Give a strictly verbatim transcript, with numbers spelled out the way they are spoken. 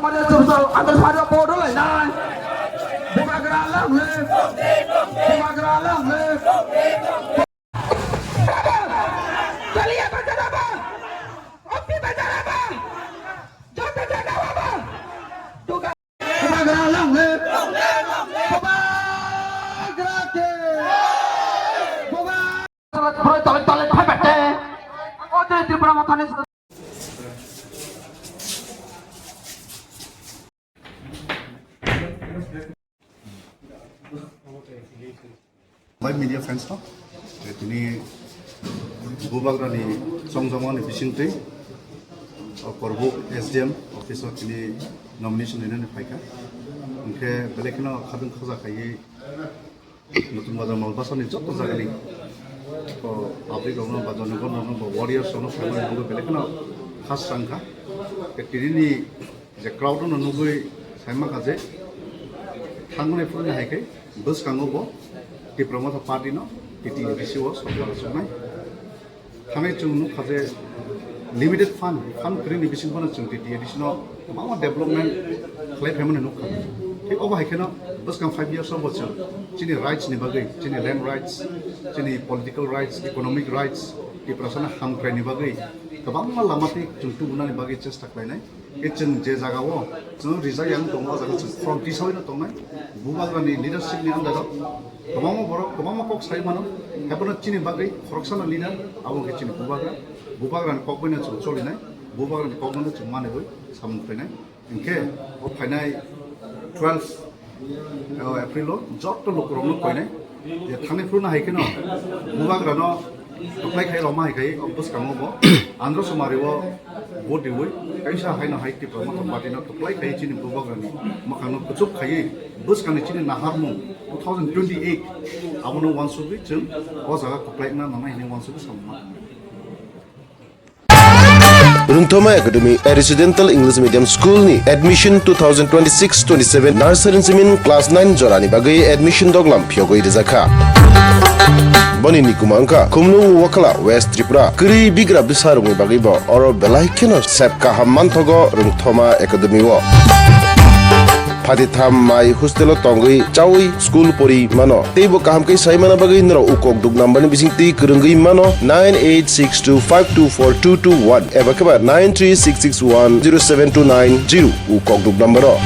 Mane chumsa antar phari bodo lainai. Bubagra long live. Bubagra long live. Taliya bajaraba. Opi bajaraba. Jota jagawaba. Bubagra long live. Bubagra ke. Bubagra. Tale tale phai bete. Ote Tripura Mothani. Bai media friends no, tini Bubagrani chongjamani bisingtwi, o Korbuk S D M office o tini nomination rinani phaikha. Hwnkhe belai kheno khadwng khoja khaiwi Nutun Bazar Malbasani joto jagani, o, public rokno ba jonogon rokno ba warriors rokno phaimani nangwi belai kheno khas rangkha. Tini ni je crowd no nugwi saimankha je thangmani phuru ni hai khe bwskango bo Tipra Motha Party no T T A D C o sorkar rwchapnai. Thangwi chwng nukha je limited fund, fund kwrwini bising phano chwng T T A D C no kwbangma development khlai phaimani nukha. Thik obo hai kheno bwskang five years o bo chwng chini rights ni bagwi, chini land rights, chini political rights, economic rights, Tiprasano hamkraini bagwi kwbangma lama twi chwng tubunani bagwi chesta khlainai. Khe chwng je jagao chwng rijak yang tongo, o jaga chwng front tisawino tongnai. Bubagrani leadership ni under o kwbangma borok kwbangma kok sai mano. Haiphano chini bagwi khoroksano leader, abo khe chini Bubagra. Bubagrani kokboino chwng cholinai, Bubagrani kokboino chwng manwi samung khlainai. Hinkhe o phainai twelve o April o joto lukurokno koinai je thangni phuru no hai kheno Bubagrano kwplai khai rwma hai khai o bwskango bo Andhra Sumari o vote riwi kaisa haino hai Tipra Motha Party no kwplai khai chini Bubagrani mwkhangno kuchuk khaiwi bwskangni chini naharmung two thousand twenty-eight abono uansugwi chwng o jaga kwplai wngna nangnai hinwi uansugwi samung ma. Rungthoma Academy, a residential English medium school ni admission two thousand twenty-six twenty-seven nursery simin class nine jorani bagwi admission doglam phiyogwi rijakha. Boni nikuma wngkha Khumlung Wakhala, West Tripura. Kwrwi bigra bwsa rokni bagwi bo oro belai kheno sep kaham manthogo Rungthoma Academy o. Phatitham mai hostel o tongwi chawi school pori mano. Teibo kaham khe sai mana bagwi norok ukok duk number ni bising twi kwrwngwi mano nine eight six two five two four two two one eba khe ba nine three six six one zero seven two nine zero ukok duk number o.